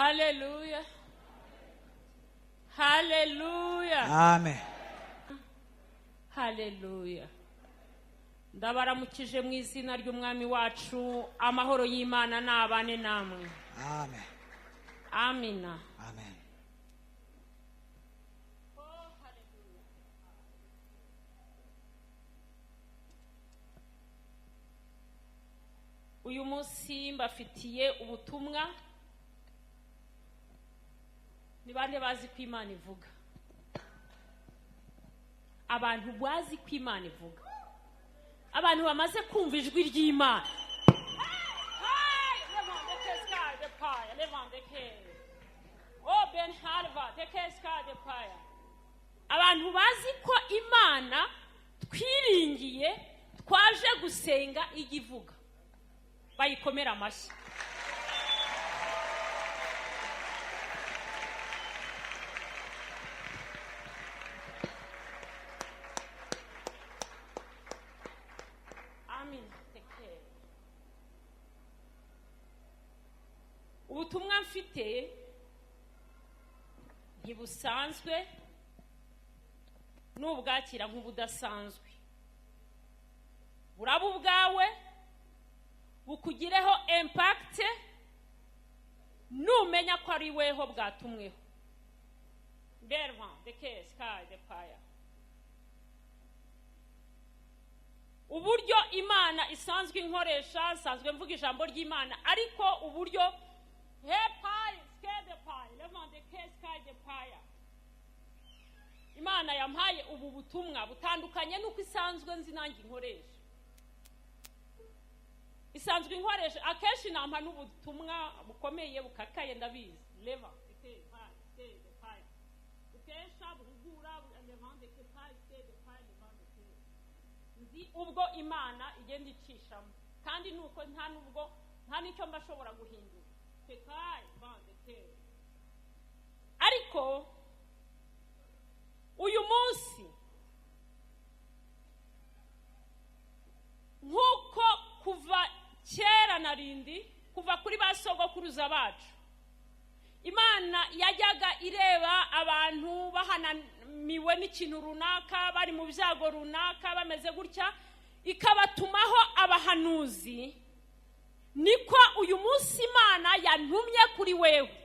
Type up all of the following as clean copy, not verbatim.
Haleluya. Haleluya. Amen. Haleluya. Ndabaramukije mu izina ry'Umwami wacu, amahoro y'Imana n'abane namwe. Amen. Amina. Amen. Uyu munsi mbafitiye ubutumwa. Ni bande bazi ko Imana ivuga? Abantu bazi ko Imana ivuga, abantu bamaze kumva ijwi ry'Imana. Abantu bazi ko Imana twiringiye, twaje gusenga ijya ivuga, bayikomera amashyi. Amin. Ubutumwa mfite ntibusanzwe, n'ubwakira nk'ubudasanzwe. Buraba ubwawe bukugireho impact numenya ko ari weho bwatumweho. Bervan de keska de paya. Uburyo Imana isanzwe inkoresha, nsanzwe mvuga ijambo ry'Imana, ariko uburyo he pai ske de pai levan de keska de paya, Imana yampaye ubu butumwa butandukanye nuko isanzwe nzi nanjye inkoresha. Isanzwe inkoresha akenshi nampa n'ubutumwa bukomeye bukakaye, ndabizi. Leva de ke pai ske de pai bukesha buhugura levan de ke pai ske de pai levan de ke. Nzi ubwo Imana igenda icishamo, kandi nuko nta nubwo nta nicyo mbashobora guhindura. Tekai bande ke. Ariko uyu munsi nkuko kuva kera narindi, kuva kuri ba sogokuruza bacu, Imana yajyaga ireba abantu bahanamiwe n'ikintu runaka, bari mu byago runaka, bameze gutya, ikabatumaho abahanuzi. Niko uyu munsi Imana yantumye kuri wewe.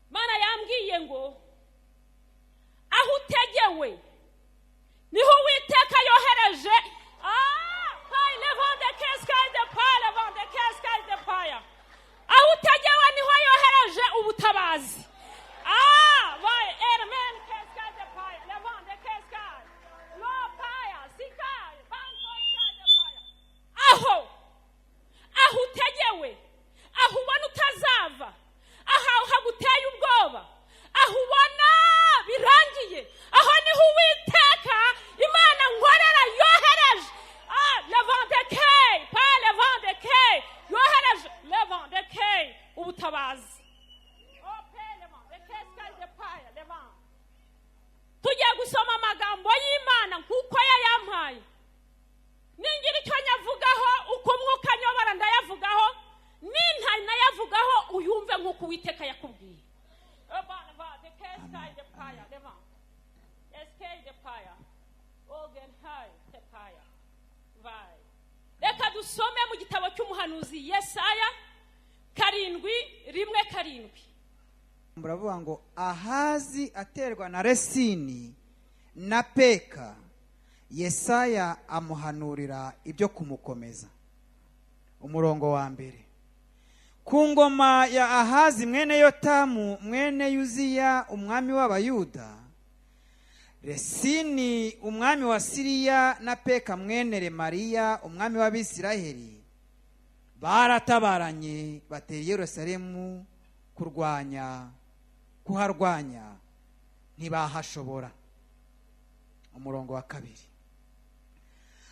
Imana yambwiye ngo aho utegewe niho Uwiteka yohereje. Aho utegewe niho yohereje ubutabazi. Aho aho utegewe, aho ubona utazava, aho haguteye ubwoba, aho ubona birangiye, aho niho Uwiteka Imana nkorera yohereje. Yohereje ubutabazi. Tugiye gusoma amagambo y'Imana nkuko yayampaye. Ningira icyo nyavugaho, uko Umwuka nyobora ndayavugaho, nintari nayavugaho uyumve nkuko Uwiteka yakubwiye. Reka dusome mu gitabo cy'umuhanuzi Yesaya 7:1-7. Muravuga ngo Ahazi aterwa na Resini na Peka, Yesaya amuhanurira ibyo kumukomeza. Umurongo wa mbere. Ku ngoma ya Ahazi mwene Yotamu mwene Yuziya umwami w'Abayuda, Resini umwami wa Siriya na Peka mwene Remariya umwami w'Abisiraheli baratabaranye batera Yerusalemu kuharwanya ntibahashobora. Umurongo wa kabiri.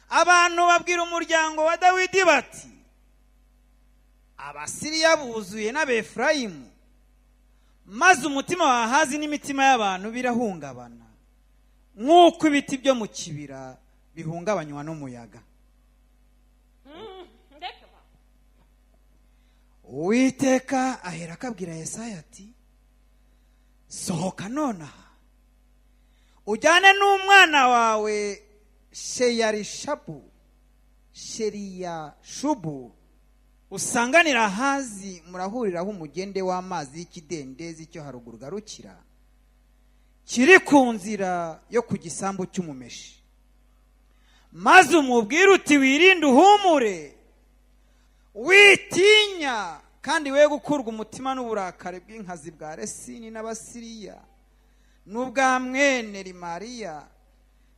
Abantu babwira umuryango wa Dawidi bati Abasiriya buzuye n'Abefurayimu, maze umutima wa Ahazi n'imitima y'abantu birahungabana nk'uko ibiti byo mu kibira bihungabanywa n'umuyaga. Uwiteka ahera akabwira Yesaya ati: "Sohoka nonaha ujyane n'umwana wawe Sheyarishabu, Sheriyashubu, usanganira Ahazi murahuriraho umugende w'amazi y'ikidendezi cyo haruguru garukira, kiri ku nzira yo ku gisambu cy'umumeshi, maze umubwire uti: 'Wirinde, uhumure, witinya kandi we gukurwa umutima n'uburakari bw'inkazi bwa Resini n'Abasiriya n'ubwa mwene Rimariya,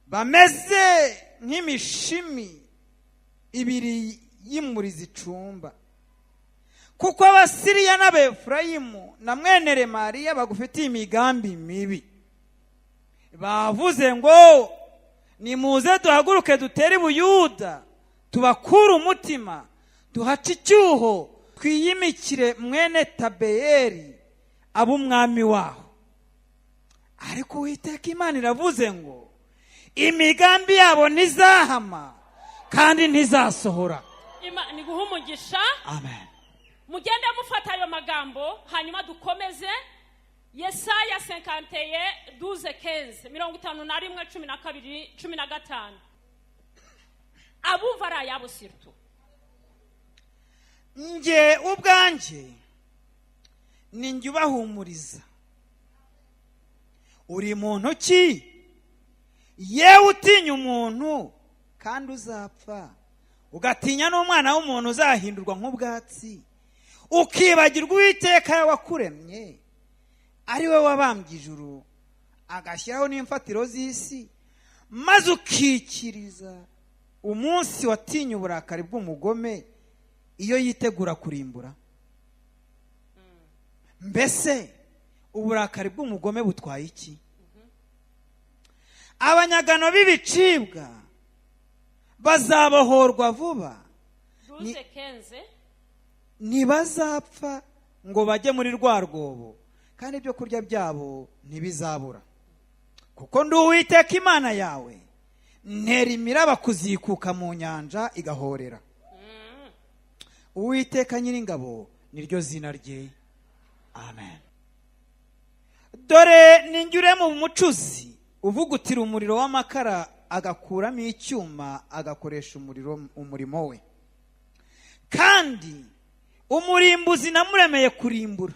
bameze nk'imishimi ibiri y'imuri zicumba, kuko Abasiriya n'Abefurayimu na mwene Remariya bagufitiye imigambi mibi. Bavuze ngo: Nimuze duhaguruke dutere Buyuda, tubakure umutima, duhace icyuho, twiyimikire mwene Tabeyeri abe umwami waho.' Ariko Uwiteka Imana iravuze ngo: Imigambi yabo ntizahama kandi ntizasohora." Imana iguhe umugisha. Amen. Mugende mufata ayo magambo, hanyuma dukomeze. Yesaya 51, 12, 15, 51, 12, 15. Abumva ari ayabo surtout. Nge ubwanjye ni njye ubahumuriza. Uri muntu ki, yewe utinya umuntu kandi uzapfa, ugatinya n'umwana w'umuntu uzahindurwa nk'ubwatsi, ukibagirwa Uwiteka wakuremye, ari we wabambye ijuru agashyiraho n'imfatiro z'isi, maze ukikiriza umunsi watinye uburakari bw'umugome iyo yitegura kurimbura? Mbese uburakari bw'umugome butwaye iki? Abanyagano b'ibicibwa bazabohorwa vuba. 12, 15. Ntibazapfa ngo bajye muri rwa rwobo, kandi ibyo kurya byabo ntibizabura, kuko ndi Uwiteka Imana yawe, ntera imiraba kuzikuka mu nyanja igahorera. Uwiteka Nyiringabo niryo zina rye. Amen. Dore ninjye mu mucuzi uvugutira umuriro w'amakara, agakuramo icyuma, agakoresha umuriro umurimo we. Kandi umurimbuzi namuremeye kurimbura.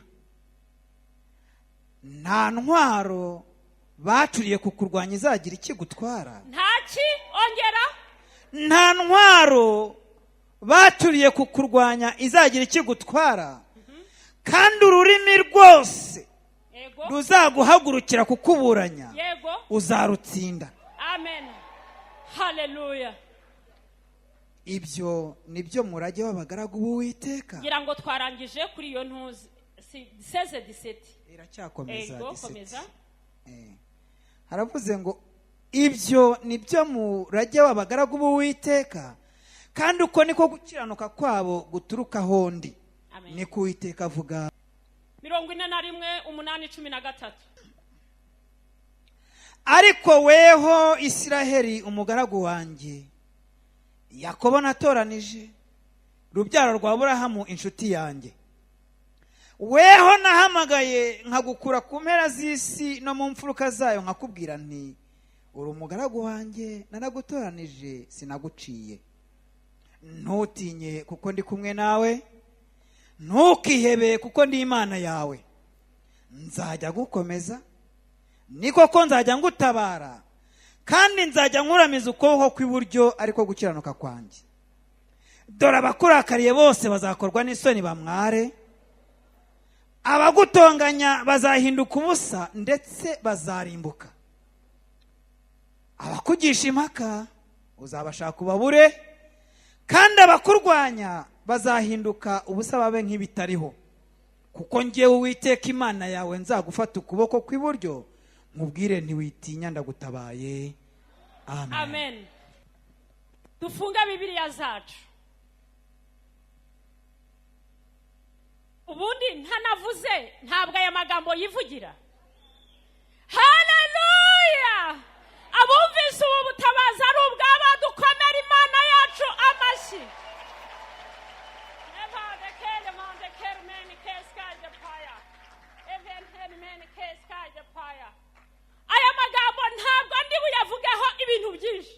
Nta ntwaro bacuriye kukurwanya izagira ikigutwara. Ntaki? Ongera. Nta ntwaro bacuriye kukurwanya izagira ikigutwara, kandi ururimi rwose ruzaguhagurukira kukuburanya, uzarutsinda. Amen, haleluya. Ibyo ni byo murage w'abagaragu b'Uwiteka. Ngira ngo twarangije kuri iyo ntuzi 16, 17. Iracyakomeza. Ego. 17. Komeza. Haravuze ngo: "Ibyo ni byo murage w'abagaragu b'Uwiteka, kandi uko niko gukiranuka kwabo guturuka ahondi." Amen. Niko Uwiteka avuga. 41, 8, 13. Ariko weho Isiraheli, umugaragu wanjye, Yakobo natoranije, rubyaro rwa Burahamu inshuti yanjye, weho nahamagaye nkagukura ku mpera z'isi no mu mfuruka zayo, nkakubwira nti: 'Uri umugaragu wanjye, naragutoranije, sinaguciye.' Ntutinye, kuko ndi kumwe nawe. Ntukihebe, kuko ndi Imana yawe. Nzajya gukomeza, ni koko nzajya ngutabara, kandi nzajya nkuramiza ukuboko kw'iburyo, ariko gukiranuka kwanjye. Dore abakurakariye bose bazakorwa n'isoni bamware, abagutonganya bazahinduka ubusa ndetse bazarimbuka. Abakugisha impaka uzabashaka ubabure, kandi abakurwanya bazahinduka ubusa babe nk'ibitariho, kuko ngewe Uwiteka Imana yawe nzagufata ukuboko kw'iburyo, nkubwire nti: 'Witinya, ndagutabaye.' Amen." Amen. Dufunge Bibiliya zacu. Ubundi ntanavuze, ntabwo aya magambo yivugira. Haleluya! Abumvise ubu butabazi ari ubwaba, dukomera Imana yacu amashyi. Meni keskaje paya. Even heri meni keskaje paya. Aya magambo ntabwo ndi buyavugeho ibintu byinshi,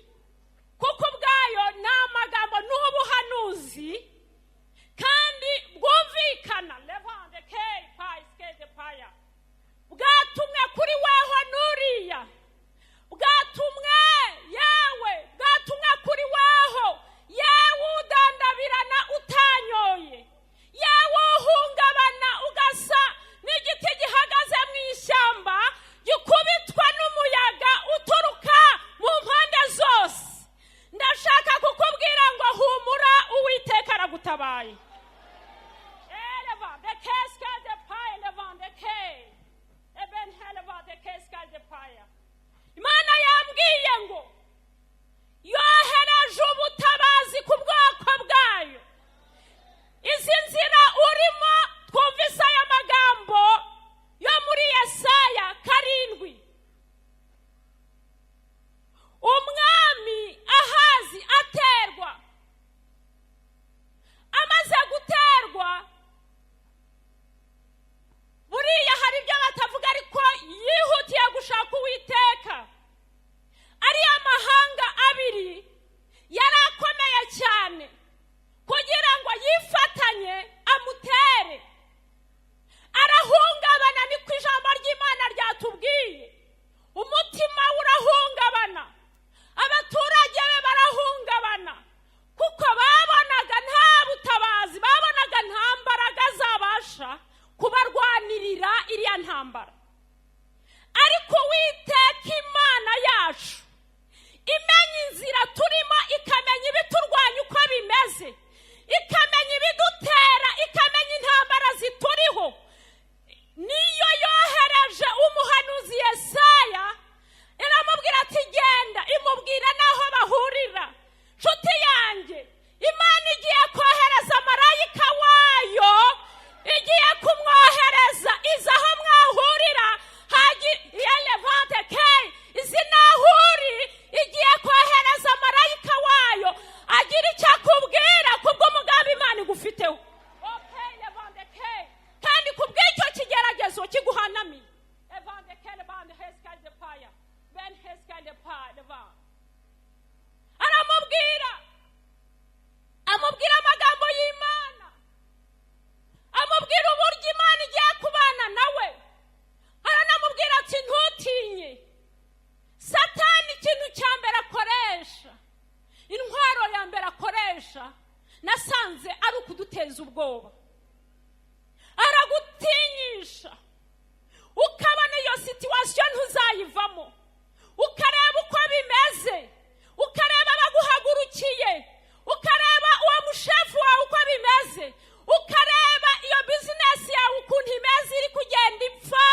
kuko ubwayo ni amagambo n'ubuhanuzi kandi bwumvikana. Levande keyi payi sikeje paya, bwatumwe kuri weho n'uriya, bwatumwe yewe, bwatumwe kuri weho yewe udandabirana utanyoye, yewe uhungabana ugasa n'igiti gihagaze mu ishyamba gikubitwa n'umuyaga uturuka mu mpande zose. Ndashaka kukubwira ngo humura, Uwiteka aragutabaye. Eleva de keska de paya, leva de ke eben heleva de keska de paya. Imana yambwiye ngo yohereje ubutabazi ku bwoko bwayo. Izi nzira urimo, twumvise aya magambo yo muri Yesaya 7. Umwami Ahazi aterwa, amaze guterwa, buriya hari ibyo batavuga, ariko yihutiye gushaka Uwiteka. Ariya mahanga abiri yari akomeye cyane kugira ngo yifatanye amutere, arahungabana. Niko ijambo ry'Imana ryatubwiye. Umutima we urahungabana, abaturage be barahungabana, kuko babonaga nta butabazi, babonaga nta mbaraga zabasha kubarwanirira iriya ntambara. Ariko Uwiteka Imana yacu imenya inzira turimo, ikamenya ibiturwanya uko bimeze, ikamenya ibidutera, ikamenya intambara zituriho, niyo yohereje umuhanuzi Yesaya, iramubwira ati genda, imubwira n'aho bahurira. Nshuti yanjye, Imana igiye kohereza marayika wayo, igiye kumwohereza, iza aho mwahurira yelevante keyi, izi naho uri, igiye kohereza marayika wayo agira icyo akubwira kubw'umugambi Imana igufiteho. Okay, levante keyi, kandi kubw'icyo kigeragezo kiguhanamiye. Evande kele bande heskande paya ben heskande pa leva. Aramubwira, amubwira amagambo y'Imana, amubwira uburyo Imana igiye kubana nawe, aranamubwira ati ntutinye. Satani ikintu cya mbere akoresha, intwaro ya mbere akoresha, nasanze ari ukuduteza ubwoba. Aragutinyisha, ukabona iyo situation ntuzayivamo, ukareba uko bimeze, ukareba abaguhagurukiye, ukareba uwo mushefu wawe uko bimeze, ukareba iyo business yawe ukuntu imeze, iri kugenda ipfa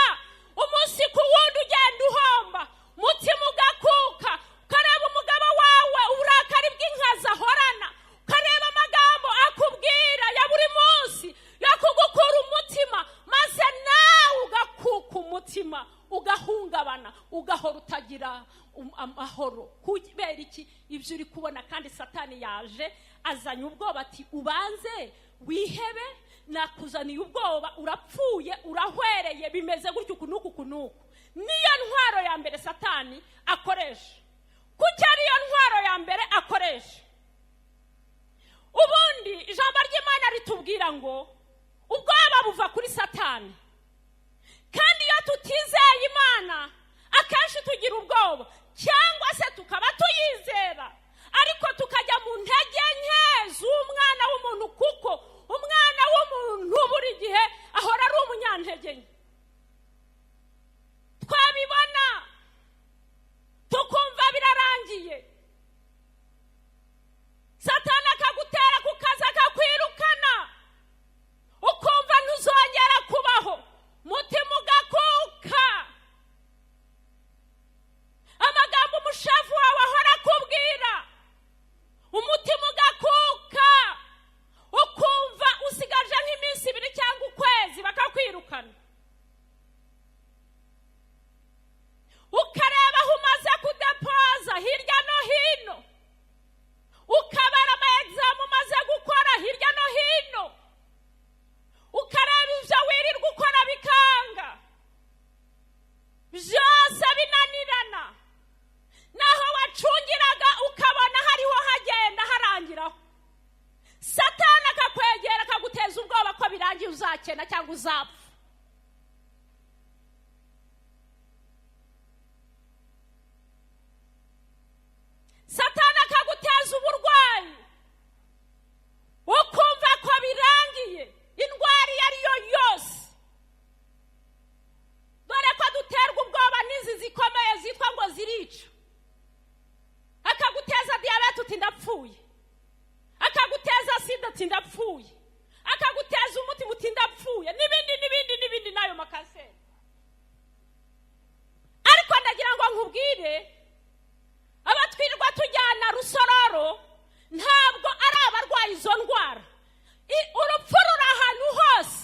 umunsi ku wundi, ugenda uhomba, umutima ugakuka, ukareba umugabo wawe uburakari bw'inkazi ahorana, ukareba amagambo akubwira ya buri munsi yo kugukura umutima, maze nawe ugakuka umutima, ugahungabana, ugahora utagira amahoro. Kubera iki? Ibyo uri kubona. Kandi Satani yaje azanye ubwoba, ati ubanze wihebe, nakuzaniye ubwoba, urapfuye, urahwereye, bimeze gutyo, uku n'uku, uku n'uku. Niyo ntwaro ya mbere Satani akoresha. Kuki ariyo ntwaro ya mbere akoresha? Ubundi ijambo ry'Imana ritubwira ngo ubwoba buva kuri Satani, kandi iyo tutizeye Imana akenshi tugira ubwoba, cyangwa se tukaba tuyizera ariko tukajya mu ntege nke z'umwana w'umuntu, kuko umwana w'umuntu buri gihe ahora ari umunyantege nke. Twabibona tukumva birarangiye, Satani akagutera ku kazi, akakwirukana, ukumva ntuzongera kubaho, mutima ugakuka. Amagambo umushavu wawe ahora akubwira, umutima ugakuka, ukumva uzakena cyangwa uzapfa. Satani akaguteza uburwayi, ukumva ko birangiye, indwara iyo ari yo yose. Dore ko duterwa ubwoba n'izi zikomeye zitwa ngo zirica. Akaguteza diyabete, uti ndapfuye. Akaguteza sida, uti ndapfuye. Akaguteza umutima, uti ndapfuye, n'ibindi n'ibindi n'ibindi, n'ayo makanseri. Ariko ndagira ngo nkubwire, abatwirirwa tujyana Rusororo ntabwo ari abarwaye izo ndwara. Urupfu ruri ahantu hose.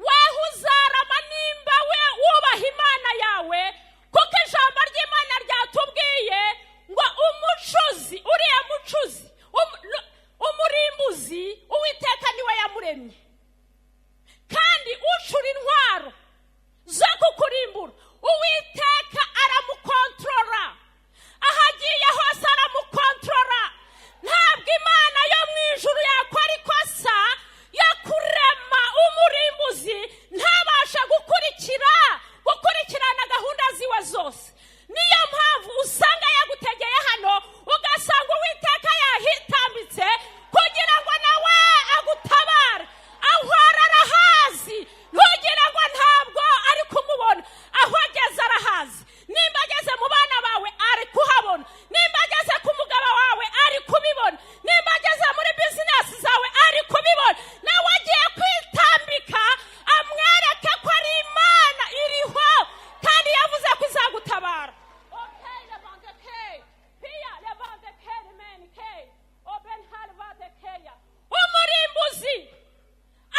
Weho uzarama nimba we wubaha Imana yawe, kuko ijambo ry'Imana ryatubwiye ngo umucuzi, uriya mucuzi, umurimbuzi, Uwiteka niwe yamuremye. Kandi ucura intwaro zo kukurimbura, Uwiteka aramukontorora. Aho agiye hose aramukontorora. Ntabwo Imana yo mu ijuru yakora ikosa yo kurema umurimbuzi ntabashe gukurikirana gahunda ziwe zose. Niyo mpamvu usanga yagutegeye hano, ugasanga Uwiteka yahitambitse kugira ngo nawe agutabare. Aho arahazi, ntugire ngo ntabwo ari kumubona. Aho ageze arahazi. Nimba ageze mu bana bawe, ari kuhabona. Nimba ageze ku mugabo wawe, ari kubibona. Nimba ageze muri bizinesi zawe, ari kubibona. Nawe agiye kwitambika amwereke ko ari Imana iriho, kandi yavuze ko izagutabara. Okay, Levante K. Pia, Levante K, men K. Oben Halvate K. Umurimbuzi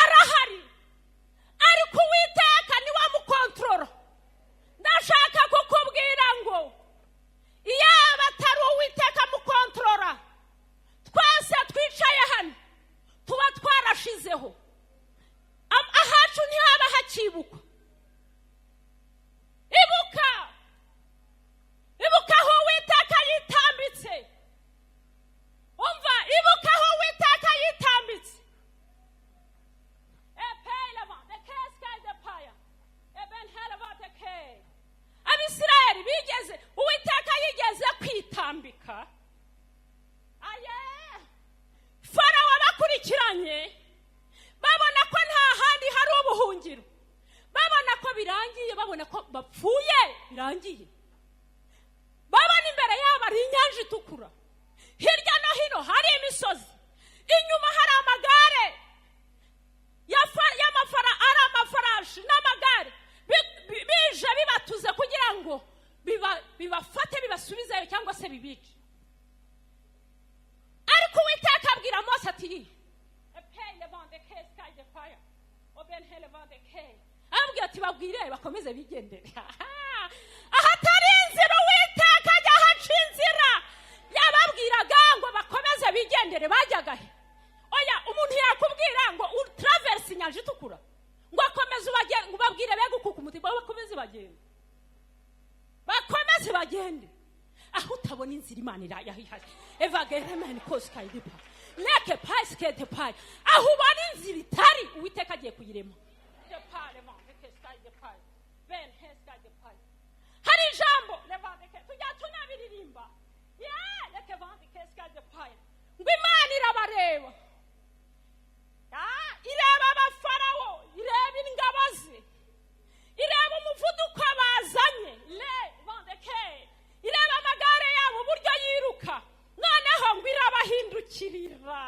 arahari, ariko Uwiteka niwe amukontorora. Ndashaka kukubwira ngo iyaba atari Uwiteka amukontorora, twese twicaye hano tuba twarashizeho. Ahacu ntihaba hakibukwa. Ibuka, ibuka aho Uwiteka yitambitse. Umva, ibuka aho Uwiteka yitambitse. Epeleva, the keska the paya. Eben heleva the ke. Abisirayeli bigeze, Uwiteka yigeze kwitambika. Aye, Farawo bakurikiranye, babona ko nta handi hari ubuhungiro, babona ko birangiye, babona ko bapfuye birangiye, babona imbere yabo ari Inyanja Itukura, hirya no hino hari imisozi, inyuma hari amagare y'amafara, ari amafarashi n'amagare bije bibatuze kugira ngo bibafate, bibasubizeyo cyangwa se bibice. Ariko Uwiteka abwira Mose ati arabwira ati: "Babwire bakomeze bigendere." Ahatari inzira, Uwiteka ajya ahaca inzira. Yababwiraga ngo bakomeze bigendere, bajyaga he? Oya, umuntu yakubwira ngo utaraverse Inyanja Itukura, ngo akomeze ngo ubabwire be gukuka umutima, bakomeze bagende, bakomeze bagende. Aho utabona inzira, Imana irayahihari. Evageremeni kosikayidipa leke pasikete payi. Aho ubona inzira itari, Uwiteka agiye kuyirema. Hari ijambo tujya tunabiririmba ngo Imana irabareba. Ireba Abafarawo, ireba ingabo ze, ireba umuvuduko bazanye le vandeke, ireba amagare yabo uburyo yiruka, noneho ngo irabahindukirira.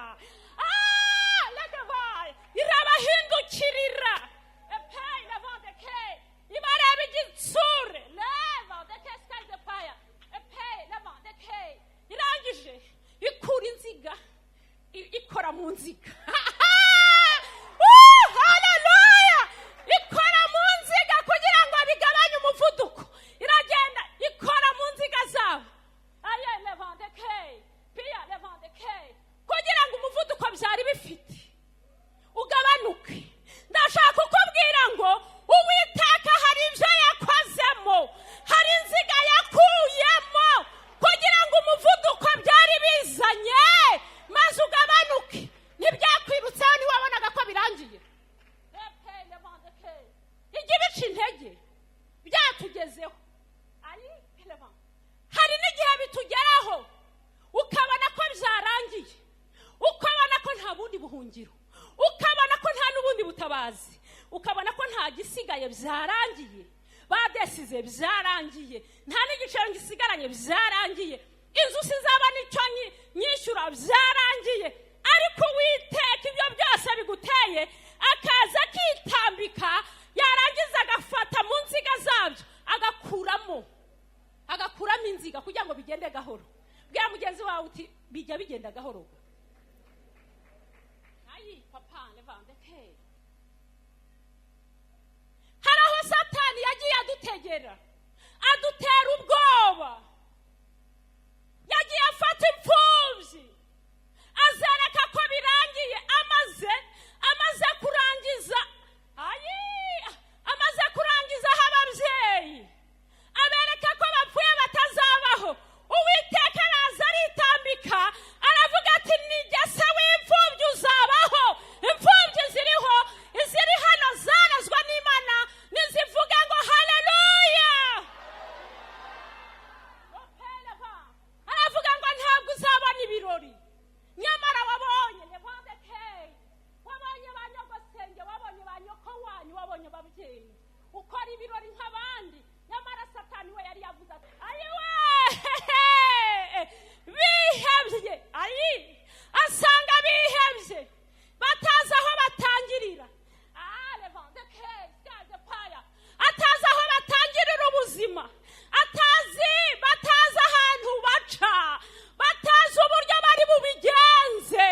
ubutabazi, ukabona ko nta gisigaye, byarangiye, badesize, byarangiye, nta n'igiciro gisigaranye, byarangiye, inzu sinzaba n'icyo nyishyura, byarangiye. Ariko Uwiteka ibyo byose biguteye akaza akitambika, yarangiza agafata mu nziga zabyo, agakuramo inziga kugira ngo bigende gahoro. Bwira mugenzi wawe uti: "Bijya bigenda gahoro." Ayi papa levandeke. Hari aho Satani yagiye adutegera, adutera ubwoba, yagiye afata imfubyi azereka ko birangiye. Amaze kurangiza, ayi, amaze kurangiza aho ababyeyi abereka ko bapfuye batazabaho, Uwiteka araza aritambika, aravuga ati: "Nijye se w'imfubyi, uzabaho." Imfubyi ziriho, iziri hano zarazwa n'Imana, nizivuga ngo haleluya. Aravuga ngo ntabwo uzabona ibirori, nyamara wabonye levandeke, wabonye ba nyogosenge, wabonye ba nyoko wanyu, wabonye ababyeyi, ukora ibirori nk'abandi. Nyamara Satani we yari yavuze ati: "Ayiwe, bihebye." Ayi, asanga bihebye, batazi aho batangirira. Ah, levandeke, skaze paya, atazi aho batangirira ubuzima, atazi, batazi ahantu baca, batazi uburyo bari bubigenze,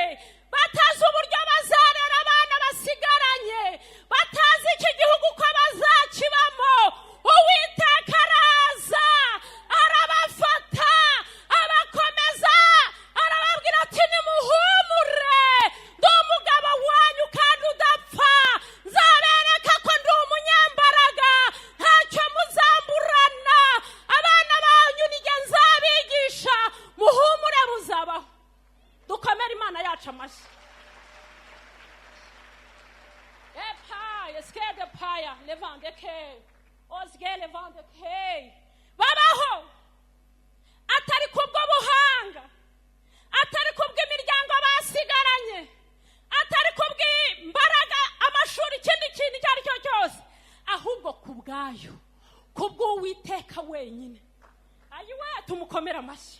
batazi uburyo bazarera abana basigaranye, batazi iki gihugu ko bazakibamo. Uwiteka araza arabafata, abakomeza, arababwira ati: "Nimuhumure, ndi umugabo wanyu kandi udapfa. Nzabereka ko ndi umunyambaraga, ntacyo muzamburana. Abana banyu nijye nzabigisha, muhumure, muzabaho." Dukomere Imana yacu amashyi. Epa eskede paya levandeke ozge levandeke. Babaho atari kubwo buhanga, atari kubw'imiryango basigaranye, atari kubw'imbaraga, amashuri, ikindi kintu icyo ari cyo cyose, ahubwo ku bwayo, kubw'Uwiteka wenyine. Ayiwe, tumukomere amashyi.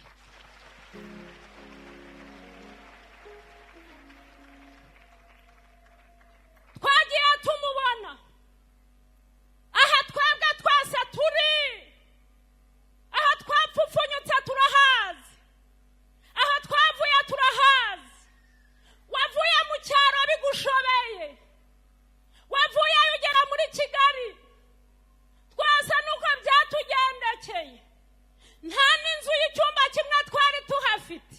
Twagiye tumubona aha, twebwe twese turi aha, twapfupfunyutse turahazi, aho twavuye turahazi. Wavuye mu cyaro bigushobeye, wavuyeyo ugera muri Kigali, twese nuko byatugendekeye. Nta n'inzu y'icyumba kimwe twari tuhafite,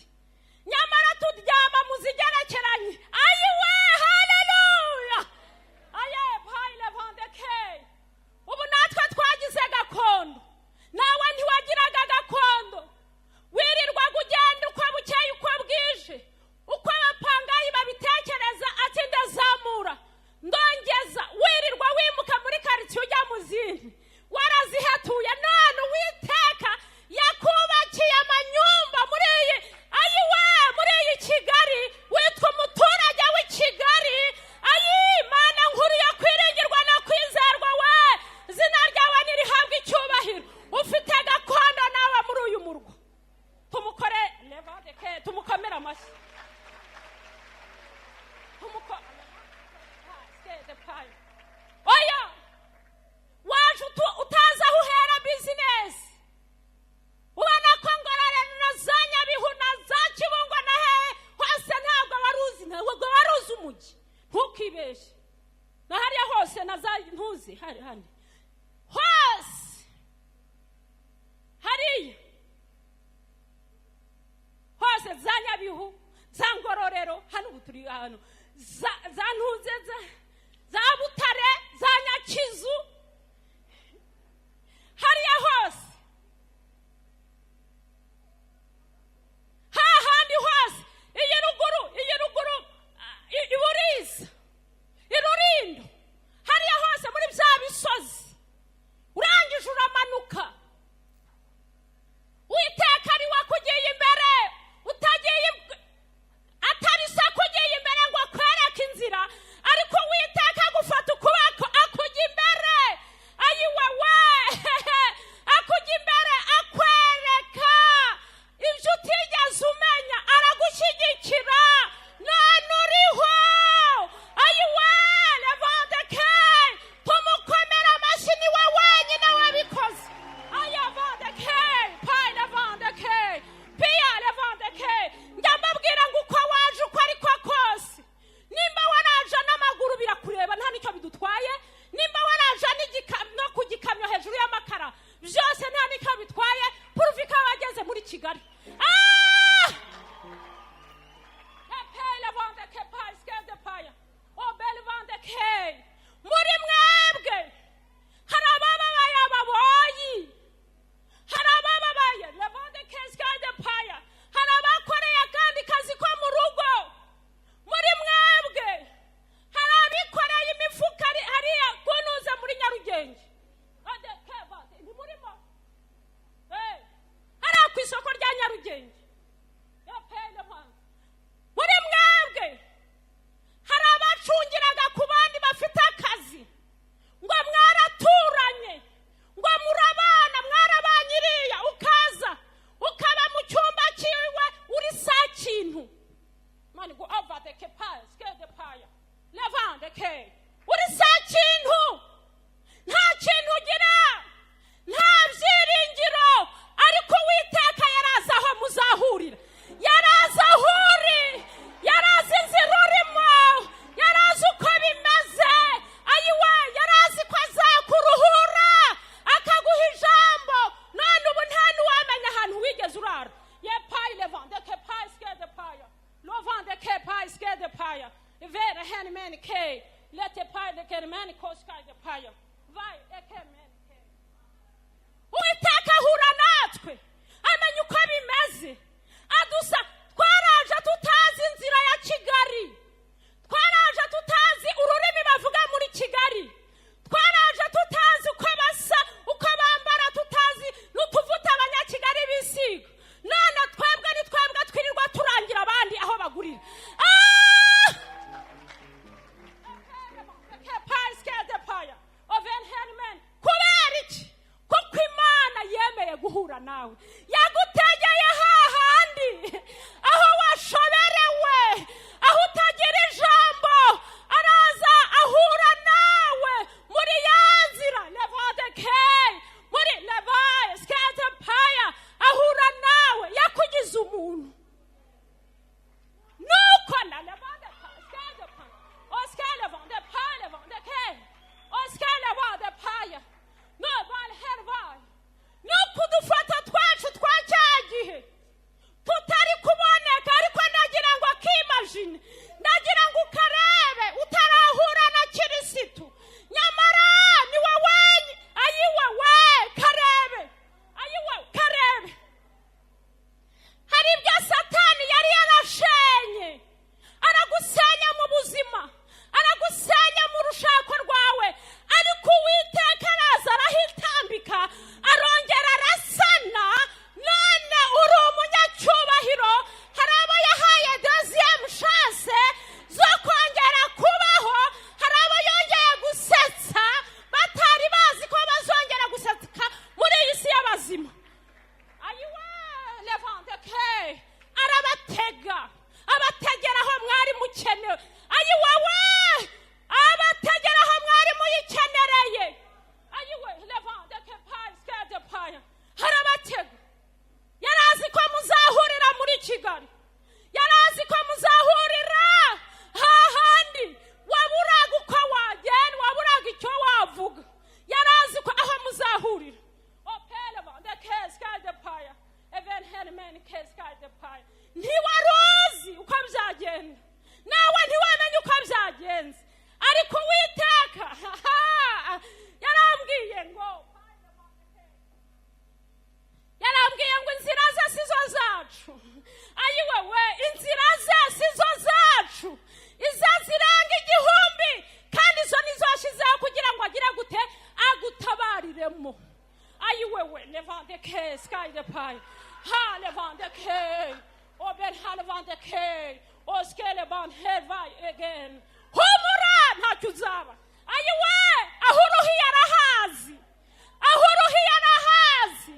nyamara turyama mu zigerekeranye. Ayiwe, haleluya! Aye payile vandeke. Ubu natwe twagize gakondo, nawe ntiwagiraga gakondo, wirirwaga ugenda uko bukeye uko bwije, uko abapangayi babitekereza, ati: "Ndazamura, ndongeza." Wirirwa wimuka muri karitsiye ujya mu zindi, warazihatuye. None Uwiteka yakubakiye amanyumba muri iyi, ayiwe, muri iyi Kigali, witwa umuturage w'i Kigali. Ayi, Mana nkuru yo kwiringirwa no kwizerwa we, izina ryawe nirihabwa icyubahiro. Ufite gakondo nawe muri uyu murwa. Tumukore levadeke, tumukomere amashyi. Oya, waje utazi aho uhera business, ubona ko Ngororero na za Nyabihu na za Kibungo na hehe hose ntabwo wari uzi, ntabwo wari uzi umujyi. Ntukibeshye, na hariya hose na za ntuzi hari hano hose, hariya hose, za Nyabihu, za Ngororero, hano ubu turi hano, za ntuze, za Butare, za Nyakizu, hariya hose, hahandi hose, iyi ruguru, iyi ruguru, i Buriza, i Rurindo, hariya hose muri bya bisozi. Urangije uramanuka, Uwiteka ari we akugiye imbere, utagiye atari se akugiye imbere ngo akwereke inzira, ariko Lete paye kermeni koskaye paye vaye ekemeni. Uwiteka ahura natwe, amenya uko bimeze, adusa. Twaraje tutazi inzira ya Kigali, twaraje tutazi ururimi bavuga muri Kigali, twaraje tutazi uko basa, uko bambara, tutazi n'utuvuta abanyakigali bisiga. None twebwe ni twebwe twirirwa turangira abandi aho bagurira. Ah! Kubera iki? Kuko Imana yemeye guhura nawe, yagutegeye hahandi aho washoberewe, aho utagira ijambo. Araza ahura nawe muri ya nzira levadeke, muri levaye skete paya, ahura nawe, yakugize umuntu. Nuko na levade skete pa oskelevande palevande ke oskelevande paya no valhervay. Nuko udufata twacu twa cya gihe tutari kuboneka, ariko ndagira ngo akimajine, ndagira ngo ukarebe utarahura na Kirisitu, nyamara ni wowe. Ayiwewe, karebe, ayiwe, karebe. Hari ibyo Satani yari yarashenye, aragusenya mu buzima, aragusenya mu rushako rwawe, ariko Uwiteka araza arahitambika, arongera arasana, none uri umunyacyubahiro. Hari abo yahaye deuxième chance zo kongera kubaho, hari abo yongeye gusetsa batari bazi ko bazongera guseka muri iyi si y'abazima. Ayiwe, levandeke, arabatega, abategera aho mwari mukenewe. Ayiwewe, abategera aho mwari muyikenereye. Ayiwe, levandeke payi skede paya, arabatega. Yari azi ko muzahurira muri Kigali, yari azi ko muzahurira hahandi waburaga uko wagenda, waburaga icyo wavuga. Yari azi ko aho muzahurira. Ntiwari uzi uko byagenda, nawe ntiwamenye uko byagenze, ariko Uwiteka yarambwiye ngo inzira ze si zo zacu. Ayiwewe, inzira ze si zo zacu, izo zirenga igihumbi, kandi izo nizo yashyizeho kugira ngo agire gute? Agutabariremo. Ayiwewe, levande ke sky de pay ha levande ke oben ha levande ke oskele ban hervay again. Humura, ntacyo uzaba. Ayiwe, aho uruhiye arahazi, aho uruhiye arahazi,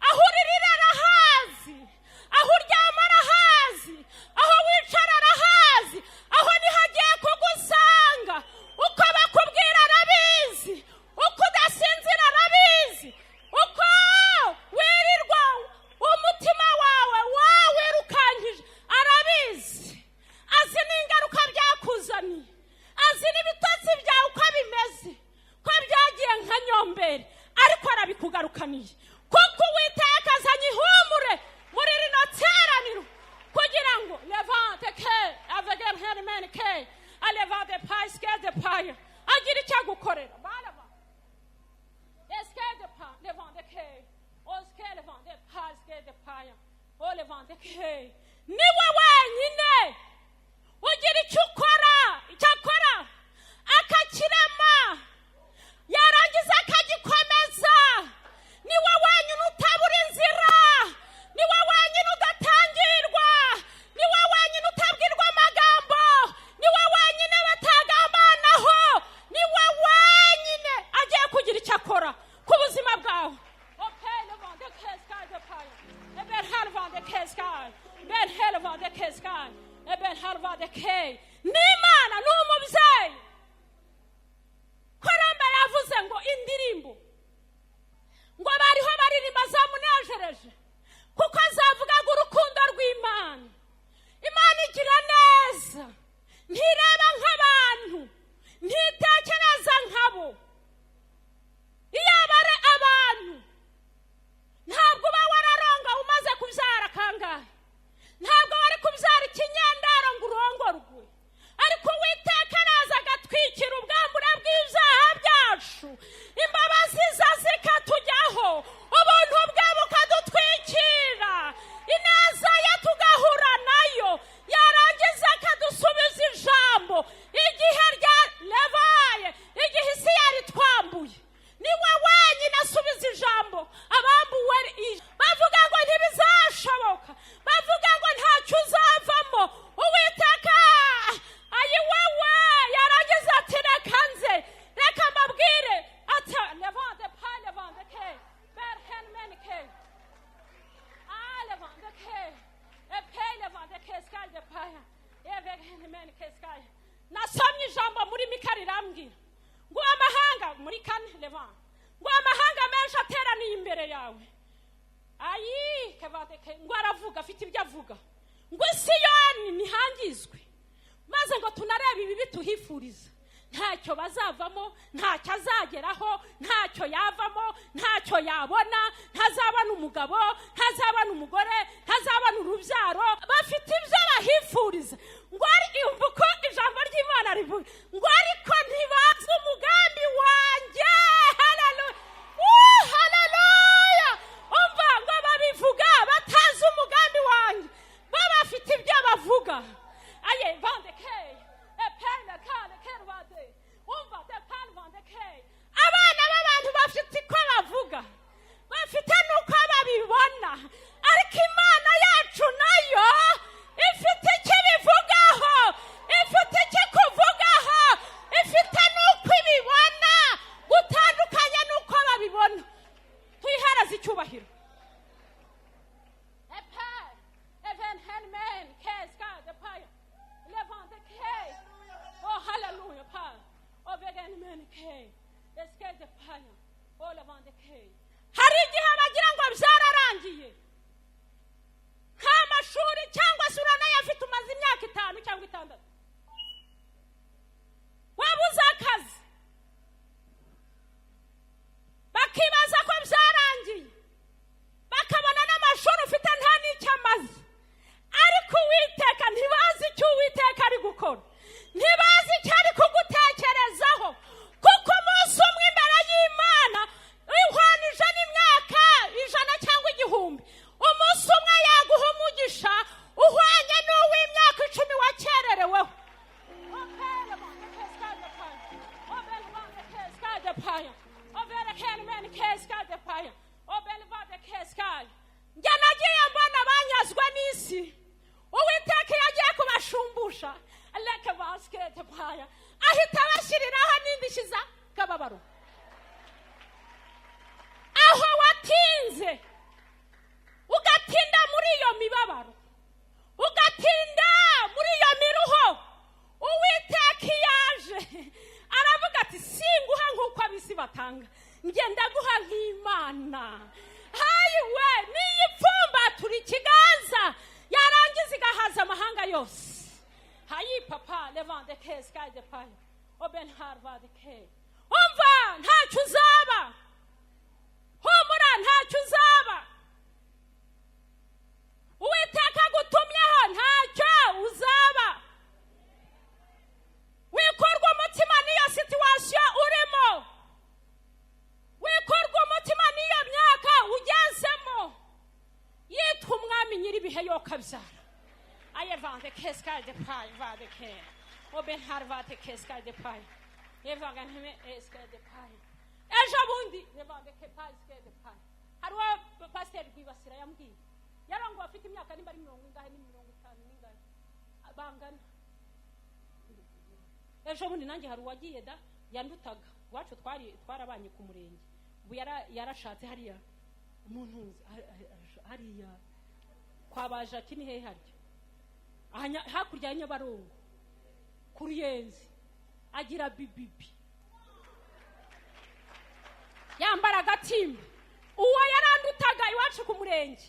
aho uririra arahazi, aho uryama arahazi, aho wicara arahazi, aho niho agiye kugusanga. Uko bakubwira arabizi, uko udasinzira arabizi, uko wirirwa umutima wawe wawirukankije arabizi. Azi n'ingaruka byakuzaniye, azi n'ibitotsi byawe uko bimeze, ko byagiye nka nyomberi, ariko arabikugarukaniye, kuko Uwiteka azanye ihumure muri rino teraniro kugira ngo levante ke avegen hermen ke alevante paske de paya agira icyo agukorera. Baraba eske de pa levante ke oske levante paske de paya o levante ke. Niwe wenyine ugira icyo ukora, icyo akora akakirema, yarangiza akagikomeza. Niwe wenyine. Leva ngo amahanga menshi ateraniye imbere yawe. Ayi kevadeke, ngo aravuga, afite ibyo avuga, ngo Isiyoni ntihangizwe, maze ngo tunarebe ibibi tuhifuriza. Ntacyo bazavamo, ntacyo azageraho, ntacyo yavamo, ntacyo yabona, ntazabona umugabo, ntazabona umugore, ntazabona urubyaro. Bafite ibyo bahifuriza, ngo ari uko ijambo ry'Imana rivuga, ngo ariko ntibazi umugambi wanjye. Haleluya! Haleluya! Umva, ngo babivuga batazi umugambi wanjye, bo bafite ibyo bavuga. Aye vande ke epene kane kerwade. Umva, de pan vande ke. Abana b'abantu bafite uko bavuga, bafite n'uko babibona, ariko Imana yacu nayo ifite icyo ibivugaho, ifite icyo ikuvugaho, ifite n'uko ibibona gutandukanye n'uko babibona. Tuyihereze icyubahiro. Epe even helmen keska de paya levante ke. Oh, hallelujah! Pa oh vegan men ke eske de paya oh levante ke. Hari igihe bagira ngo byararangiye, nta mashuri, cyangwa se uranayafite, umaze imyaka 5 cyangwa 6, wabuze akazi, bakibaza ko byarangiye, bakabona n'amashuri ufite nta n'icyo amaze. Ariko Uwiteka, ntibazi icyo Uwiteka ari gukora, ntibazi icyo ari kugutekerezaho, kuko umunsi umwe imbere y'Imana ihwanije n'imyaka 100 cyangwa 1000. Umunsi umwe yaguha umugisha uhwanye n'uw'imyaka 10 wakerereweho. Njye nagiye mbona banyazwe n'isi, Uwiteka iyo agiye kubashumbusha leke basikete paya, ahita abashyiriraho n'indishyi z'akababaro. Aho watinze, ugatinda muri iyo mibabaro, ugatinda muri iyo miruho, Uwiteka iyo aje aravuga ati: "Singuha nk'uko ab'isi batanga, njye ndaguha nk'Imana." Hayiwe, niyo ipfumbatura ikiganza, yarangiza igahaza amahanga yose. Hayi papa levande ke sky de payo oben harvard ke. Umva, ntacyo uzaba, humura, ntacyo uzaba. Uwiteka agutumyeho, ntacyo uzaba. Wikorwa umutima n'iyo situation urimo, wikorwa umutima n'iyo myaka ugezemo. Yitwa Umwami nyir'ibihe, yo kabyara. Ayevande keskaye de payi vade ke oben harvate keskaye de payi yevaga nteme eskaye de payi. Ejo bundi yevande ke payi skaye de payi, hariho pasiteri Rwibasira yambwiye, yarango afite imyaka nimba ari mirongo ingahe, ni 50 n'ingahe bangana. Ejo bundi nanjye hari uwagiye da yandutaga iwacu, twari twarabanye ku murenge, ubu yarashatse hariya umuntu hariya kwa Bajaki. Ni hehe harya? Hakurya ya Nyabarongo ku Ruyenzi. Agira bibibi, yambara agatimba. Uwo yarandutaga iwacu ku murenge,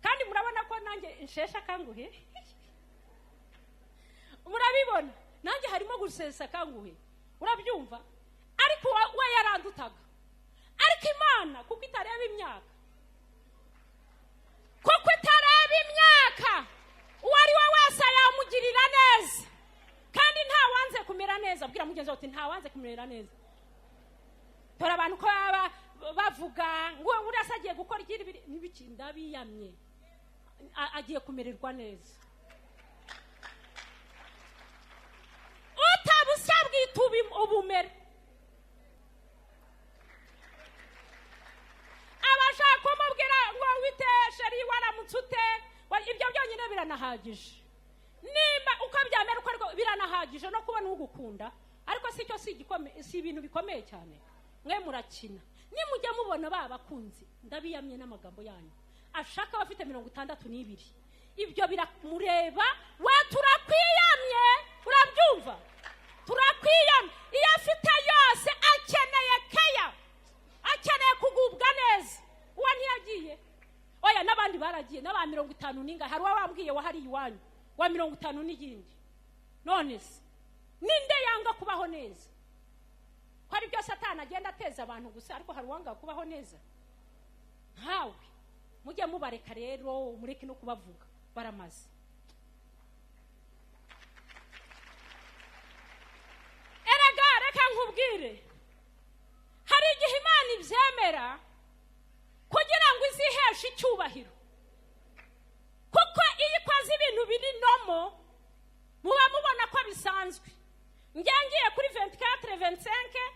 kandi murabona ko nanjye nsheshe akanguhe, murabibona nanjye harimo gusesa akanguhe, urabyumva? Ariko we yarandutaga. Ariko Imana, kuko itareba imyaka, kuko itareba imyaka, uwo ari we wese yamugirira neza, kandi ntawanze kumera neza. Bwira mugenzi wawe uti: "Ntawanze kumera neza." Dore abantu ko baba bavuga ngo uriya se agiye gukora ikindi n'ibiki. Ndabiyamye, agiye kumererwa neza. Utabusya bwita ubumere. Abashaka kumubwira ngo wite chéri, waramutse ute, ibyo byonyine biranahagije. Nimba uko byamera uko ariko biranahagije no kubona ugukunda. Ariko si cyo, si si ibintu bikomeye cyane. Mwe murakina, nimujya mubona ba bakunzi, ndabiyamye n'amagambo yanyu, ashaka abafite 62, ibyo biramureba we. Turakwiyamye, urabyumva? Turakwiyamye. Iyo afite yose akeneye keya. 50 n'ingahe? Hari uwabambwiye wahari iwanyu wa 50 n'iyindi. None se ninde yanga kubaho neza? Ko ari byo Satani agenda ateza abantu gusa, ariko hari uwanga kubaho neza? Ntawe. Mujye mubareka rero, mureke no kubavuga, baramaze. Erega reka nkubwire, hari igihe Imana ibyemera kugira ngo iziheshe icyubahiro, kuko iyo ikoze ibintu biri nomo muba mubona ko bisanzwe. Ngiye kuri 24, 25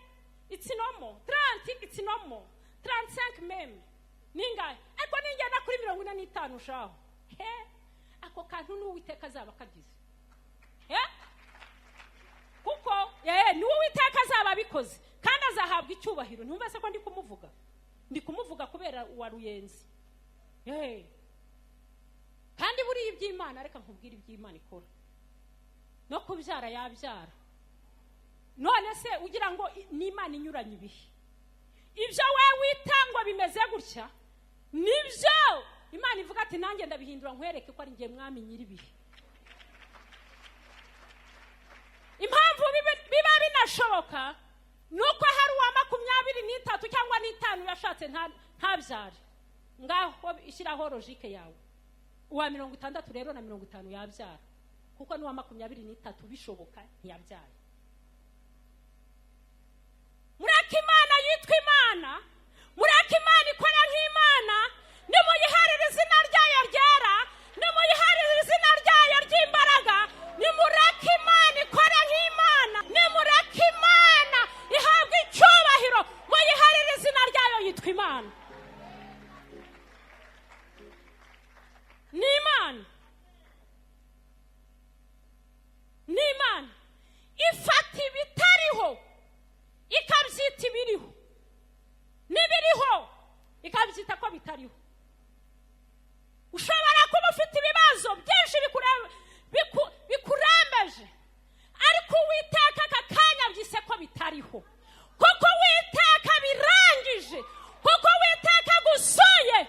it's normal, 30 it's normal, 35 même ningahe, ariko ningenda kuri 45 shaho, he ako kantu n'Uwiteka azaba kagize, he kuko ni Uwiteka azaba abikoze kandi azahabwa icyubahiro. Ntumva se ko ndi kumuvuga? Ndi kumuvuga kubera wa Ruyenzi. Kandi buriya iby'Imana, reka nkubwire iby'Imana ikora, no kubyara yabyara. None se ugira ngo n'Imana inyuranye ibihe? Ibyo we witangwa bimeze gutya nibyo Imana ivuga ati nanjye ndabihindura nkwereke ko ari njye mwami nyiribihe. Impamvu biba binashoboka nuko hari uwa 23 cyangwa 5 yashatse ntabyare, ngaho ishyiraho logique yawe. Uwa 60 rero na 50 yabyara, kuko n'uwa 23 bishoboka ntiyabyaye. Mureke Imana yitwa Imana, mureke Imana ikora nk'Imana, nimuyiharire izina ryayo ryera, nimuyiharire izina ryayo ry'imbaraga, nimureke Imana ikora nk'Imana, nimureke Imana ihabwa icyubahiro, muyiharire izina ryayo yitwa Imana. Ni Imana, ni Imana ifata ibitariho ikabyita ibiriho, n'ibiriho ikabyita ko bitariho. Ushobora kuba ufite ibibazo byinshi bikurembeje, ariko Uwiteka aka kanya byise ko bitariho, kuko Uwiteka birangije, kuko Uwiteka agusuye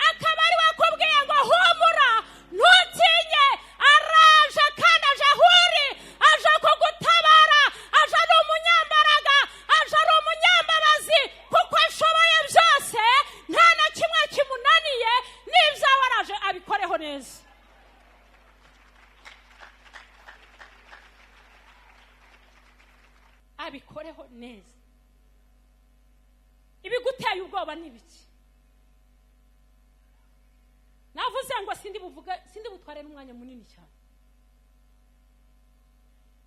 akaba ari we akubwiye ngo humura, ntutinye, araje kandi aje aho uri, aje kugutabara, aje ari umunyambaraga, aje ari umunyambabazi, kuko ashoboye byose, nta na kimwe kimunaniye, n'ibyawe araje abikoreho neza. Abikoreho neza. Ibiguteye ubwoba ni biki? Navuze ngo sindi buvuge, sindi butware n'umwanya munini cyane.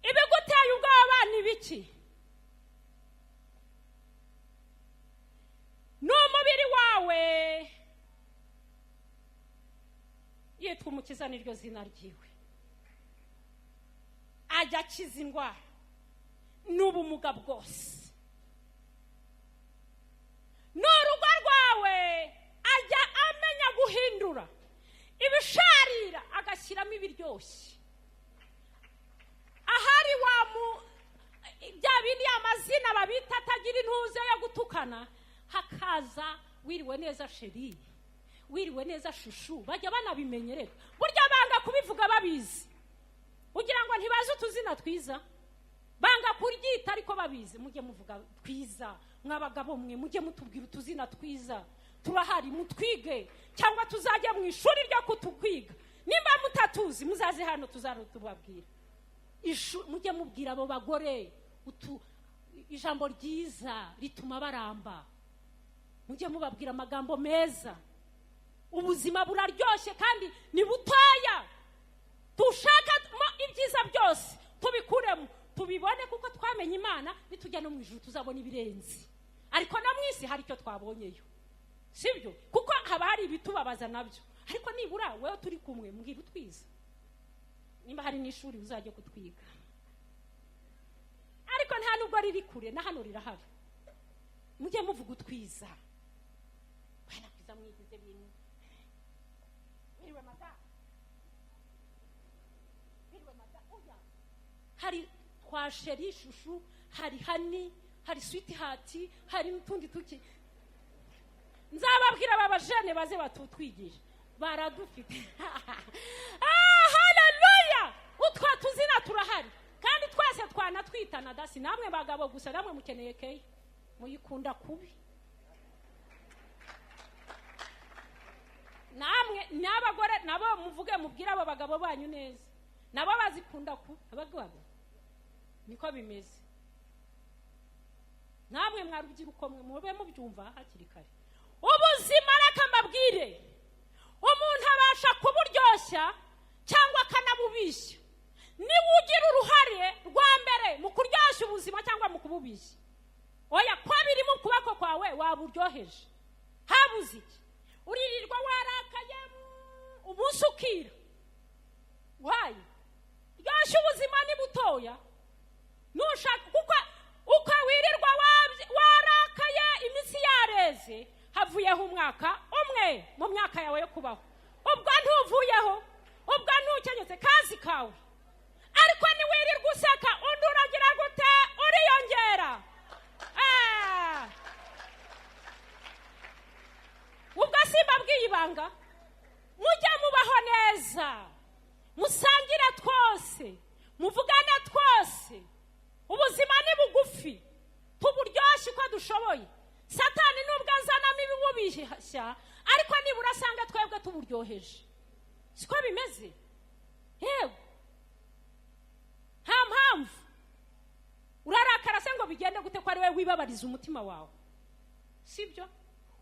Ibiguteye ubwoba ni biki? Ni umubiri wawe, yitwa Umukiza niryo zina ryiwe, ajya akiza indwara n'ubumuga bwose. N'urugo rwawe ajya amenya guhindura ibisharira agashyiramo ibiryoshye. Ahari wa mu bya bindi amazina babita atagira intuze yo gutukana, hakaza wiriwe neza sheri, wiriwe neza shushu, bajya banabimenyerera. Burya banga kubivuga babizi, ugira ngo ntibazi utuzina twiza, banga kuryita ariko babizi. Mujye muvuga twiza, mwabagabo mwe, mujye mutubwira utuzina twiza, turahari mutwige, cyangwa tuzajya mu ishuri ryo kutukwiga. Nimba mutatuzi muzaze hano tuzarutubabwira. Mujye mubwira abo bagore ijambo ryiza rituma baramba, mujye mubabwira amagambo meza. Ubuzima buraryoshye kandi ni butoya, dushaka ibyiza byose tubikuremo tubibone, kuko twamenye Imana. Nitujya no mu ijuru tuzabona ibirenze, ariko no mu isi hari icyo twabonyeyo, sibyo? Kuko haba hari ibitubabaza nabyo, ariko nibura wewe turi kumwe mbwira utwiza, nimba hari n'ishuri uzajya kutwiga, ariko nta nubwo riri kure, na hano rirahari. Mujye muvuga utwiza, bana kwiza mwigize bintu. Wiriwe mada, wiriwe mada, oya. Hari kwa sheri shushu, hari hani, hari sweet heart, hari n'utundi tuki. Nzababwira aba bajene baze batutwigisha. Baradufite. Ah, haleluya! Utwo tuzina turahari kandi twese twanatwitana dasi. Namwe bagabo gusa, namwe mukeneye keya, muyikunda kubi. Namwe n'abagore nabo muvuge, mubwire abo bagabo banyu neza, nabo bazikunda kubi. Abagabo niko bimeze. Namwe mwarubyiruko mwe, mube mubyumva hakiri kare. Ubuzima, reka mbabwire, umuntu abasha kuburyoshya cyangwa akanabubishya. Niba ugira uruhare rwa mbere mu kuryoshya ubuzima cyangwa mu kububishya, oya, ko biri mu kuboko kwawe, waburyoheje. Habuze iki? Uririrwa warakaye, umunsi ukira wayi. Ryoshya ubuzima, ni butoya. Nushaka, kuko uko wirirwa warakaye, iminsi yareze, havuyeho umwaka umwe mu myaka yawe yo kubaho. Ubwo ntuvuyeho, ubwo ntukenyetse kazi kawe. Ariko niwirirwa useka, undi uragira gute? Uriyongera. Ah! Ubwo simbabwiye ibanga? Mujye mubaho neza, musangire twose, muvugane twose. Ubuzima ni bugufi, tuburyoshye uko dushoboye. Satani nubwo azanamo ibibubishya, ariko nibura asanga twebwe tuburyoheje. Siko bimeze? Yego. Nta mpamvu urarakara se ngo bigende gute, ko ari we wibabariza umutima wawe? Sibyo?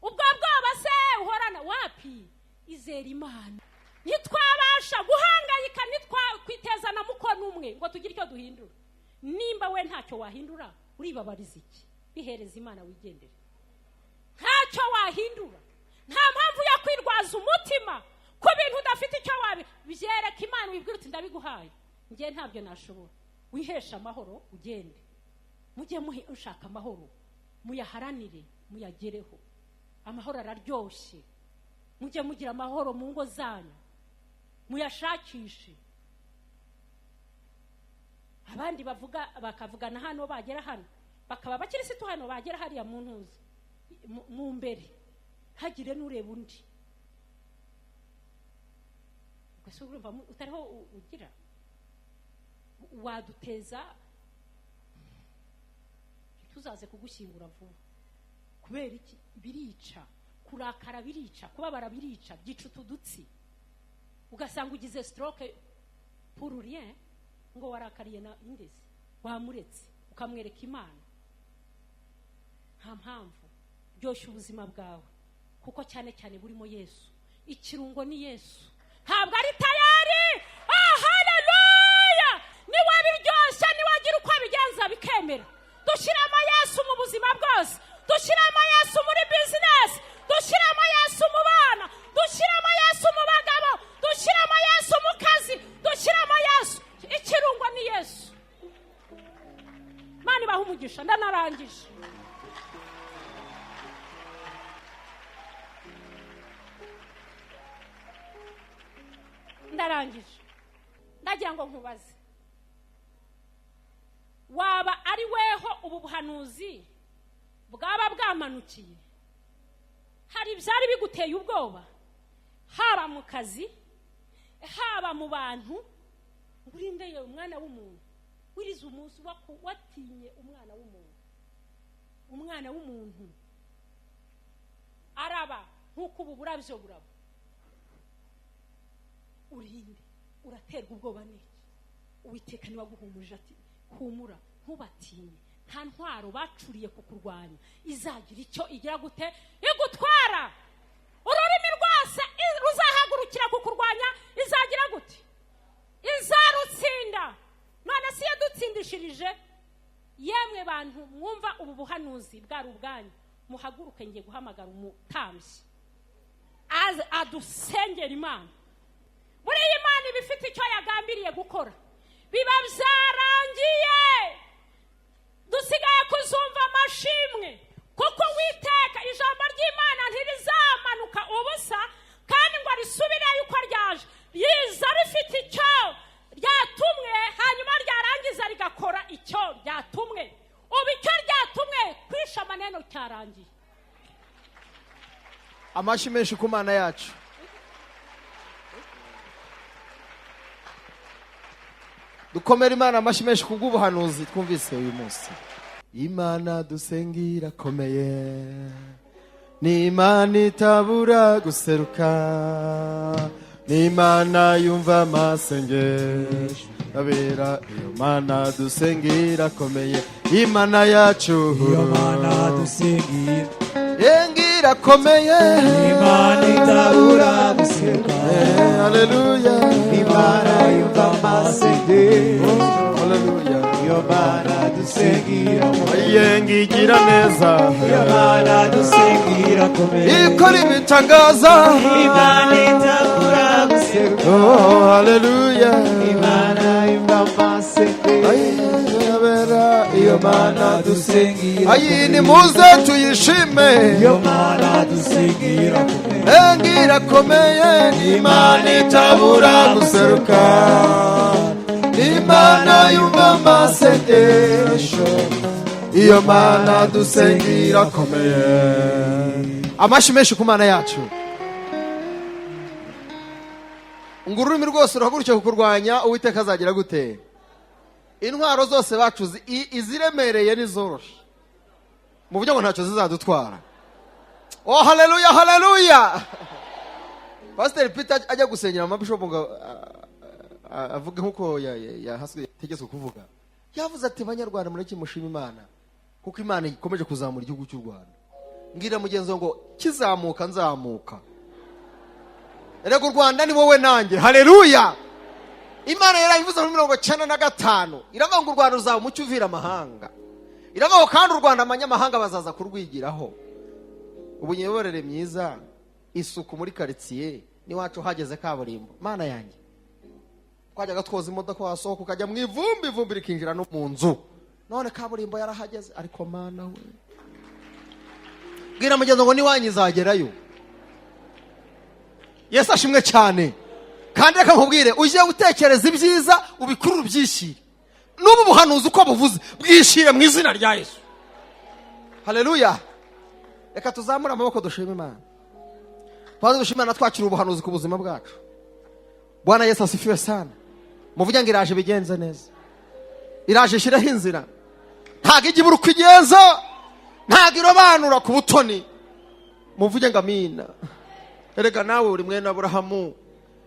Ubwo bwoba se uhorana wapi? Izera Imana. Ntitwabasha guhangayika, ntitwakwiteza na mukono umwe ngo tugire icyo duhindura. Nimba we ntacyo wahindura, uribabariza iki? Bihereza Imana, wigendere. Ntacyo wahindura, nta mpamvu yo kwirwaza umutima ku bintu udafite icyo wabi. Byereka Imana, wibwira uti: "Ndabiguhaye, njye ntabyo nashobora." Wihesha amahoro, ugende. Mujye mushaka amahoro, muyaharanire, muyagereho. Amahoro araryoshye. Mujye mugira amahoro mu ngo zanyu, muyashakishe. Abandi bavuga bakavugana hano, bagera hano bakaba abakirisitu hano, bagera hariya mu ntuzi mu mbere, hagire n'ureba undi. Ubwo se urumva utariho ugira waduteza? Tuzaze kugushyingura vuba. Kubera iki? Birica. Kurakara birica, kubabara birica, byica utu dutsi, ugasanga ugize stroke pour rien, ngo warakariye na indezi. Wamuretse ukamwereka Imana. Nta mpamvu. Ryoshya ubuzima bwawe, kuko cyane cyane burimo Yesu. Ikirungo ni Yesu, ntabwo ari tayari. Ah, haleluya! Niwabiryoshya, niwagira uko abigenza bikemera. Dushyiramo Yesu mu buzima bwose, dushyiramo Yesu muri bizinesi, dushyiramo Yesu mu bana, dushyiramo Yesu mu bagabo, dushyiramo Yesu mu kazi, dushyiramo Yesu. Ikirungo ni Yesu. Imana ibaha umugisha. Ndanarangije. Ndarangije. Ndagira ngo nkubaze: waba ari weho ubu buhanuzi bwaba bwamanukiye? Hari ibyari biguteye ubwoba, haba mu kazi, haba mu bantu, ngo urinde yewe umwana w'umuntu? Wirize umunsi watinye umwana w'umuntu. Umwana w'umuntu araba nk'uko ubu burabyo buraba. Urinde? Uraterwa ubwoba n'iki? Uwiteka niwe aguhumurije ati: "Humura, ntubatinye. Nta ntwaro bacuriye kukurwanya izagira icyo igira gute igutwara. Ururimi rwose ruzahagurukira kukurwanya izagira gute? Izarutsinda." None si yadutsindishirije? Yemwe bantu mwumva ubu buhanuzi bwari ubwanyu, muhaguruke. Ngiye guhamagara umutambyi aze adusengera Imana. Buriya Imana iba ifite icyo yagambiriye gukora, biba byarangiye. Dusigaye kuzumva amashimwe, kuko Uwiteka, ijambo ry'Imana ntirizamanuka ubusa kandi ngo risubireyo uko ryaje. Riza rifite icyo ryatumwe, hanyuma ryarangiza rigakora icyo ryatumwe. Ubu icyo ryatumwe kwisha amaneno cyarangiye. Amashyi menshi ku Mana yacu. Dukomere Imana amashyi menshi kubw'ubuhanuzi twumvise uyu munsi. Imana dusenga irakomeye, ni Imana itabura guseruka, ni Imana yumva amasengesho abera. Iyo Mana dusenga irakomeye, Imana yacu. Iyo Mana dusenga Yenga irakomeye. Imana itabura guseruka. Haleluya. Imana yumva amasengesho. Haleluya. Iyo Mana dusenga irakomeye. Yenga igira neza. Iyo Mana dusenga irakomeye. Ikora ibitangaza. Imana itabura guseruka. Oh, haleluya. Imana yumva amasengesho. Ayabera. Iyo Mana dusenga Ayi, irakomeye. Nimuze tuyishime. Iyo Mana dusenga irakomeye. Enga irakomeye, ni Imana itabura guseruka, ni Imana yumva amasengesho. Iyo Mana dusenga irakomeye. Amashyi menshi ku Mana yacu. Ngo ururimi rwose ruhaguruke kukurwanya, Uwiteka azagira gute? Intwaro zose bacuze, iziremereye n'izoroshe, mu buryo ngo ntacyo zizadutwara. Oh, haleluya, haleluya! Pasiteri Peter ajya gusengera amabishopu ngo avuge nk'uko yategetswe kuvuga, yavuze ati: "Banyarwanda, mureke mushima Imana kuko Imana ikomeje kuzamura igihugu cy'u Rwanda." Mbwira mugenzi wawe ngo kizamuka nzamuka. Erega u Rwanda ni wowe nanjye. Haleluya! Imana yarabivuze muri 95, iravuga ngo u Rwanda ruzaba umucyo uvira amahanga. Iravuga ngo kandi u Rwanda abanyamahanga bazaza kurwigiraho ubuyoborere myiza, isuku muri karitsiye n'iwacu hageze kaburimbo. Mana yanjye, twajyaga twoza imodoka, wasohoka ukajya mu ivumbi, ivumbi rikinjira no mu nzu. None kaburimbo yarahageze. Ariko Mana we, bwira mugenzi ngo n'iwanyu izagerayo. Yesu ashimwe cyane. Kandi reka nkubwire, ujye utekereza ibyiza, ubikurure, ubyishyire. N'ubu buhanuzi uko buvuze, bwishyire mu izina rya Yesu. Haleluya! Reka tuzamure amaboko dushime Imana, tubanze dushime Imana twakira ubuhanuzi ku buzima bwacu. Bwana Yesu asifiwe sana. Muvuge ngo iraje bigenze neza, iraje ishyireho inzira. Ntabwo ijya ibura uko igenza, ntabwo irobanura ku butoni. Muvuge ngo amina. Erega nawe uri mwene Aburahamu,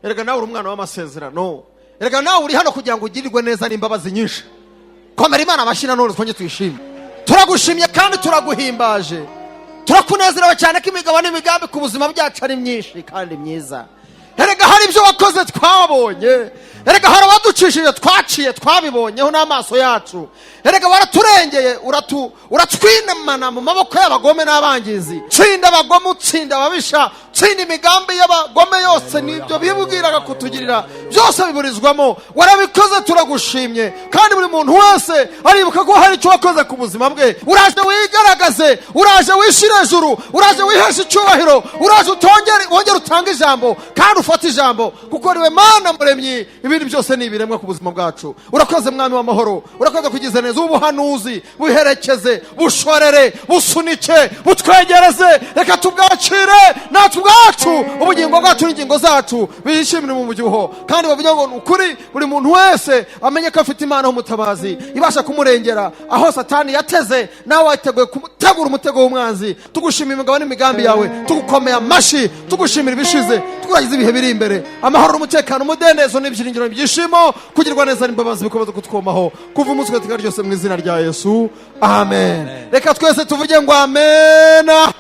erega nawe uri umwana w'amasezerano, erega nawe uri hano kugira ngo ugirirwe neza n'imbabazi nyinshi. Komera Imana amashyi nanone, twongere tuyishime. Turagushimye kandi turaguhimbaje, turakunezerewe cyane ko imigabo n'imigambi ku buzima bwacu ari myinshi kandi myiza. Erega hari ibyo wakoze twabonye, erega hari abaducishije twaciye, twabibonyeho n'amaso yacu. Erega waraturengeye, uratwinamana mu maboko y'abagome n'abangizi. Tsinda abagome, utsinda ababisha, tsinda imigambi y'abagome yose n'ibyo bibwiraga kutugirira byose biburizwamo. Warabikoze, turagushimye. Kandi buri muntu wese aribuka ko hari icyo wakoze ku buzima bwe. Uraje wigaragaze, uraje wishyire hejuru, uraje wiheshe icyubahiro, uraje utongere, wongere utange ijambo kandi ufate ijambo, kuko niwe Mana muremyi, ibindi byose ni ibiremwa ku buzima bwacu. Urakoze Mwami w'amahoro, urakoze kugize neza. Ubuhanuzi buherekeze, bushorere, busunike, butwegereze. Reka tubwakire natwe ubwacu, ubugingo bwacu n'ingingo zacu bishimire mu mubyibuho, kandi bavuge ngo ni ukuri. Buri muntu wese amenye ko afite Imana y'umutabazi ibasha kumurengera aho Satani yateze, nawe wateguye gutegura umutego w'umwanzi. Tugushimira imigabo n'imigambi yawe, tugukomeye amashyi, tugushimira ibishize, tukuragiza ibihe biri imbere. Amahoro n'umutekano, umudendezo n'ibyiringiro, ibyishimo, kugirwa neza n'imbabazi bikomeza kutwomaho kuva umunsi iteka ryose, mu izina rya Yesu, amen. Reka twese tuvuge ngo amena.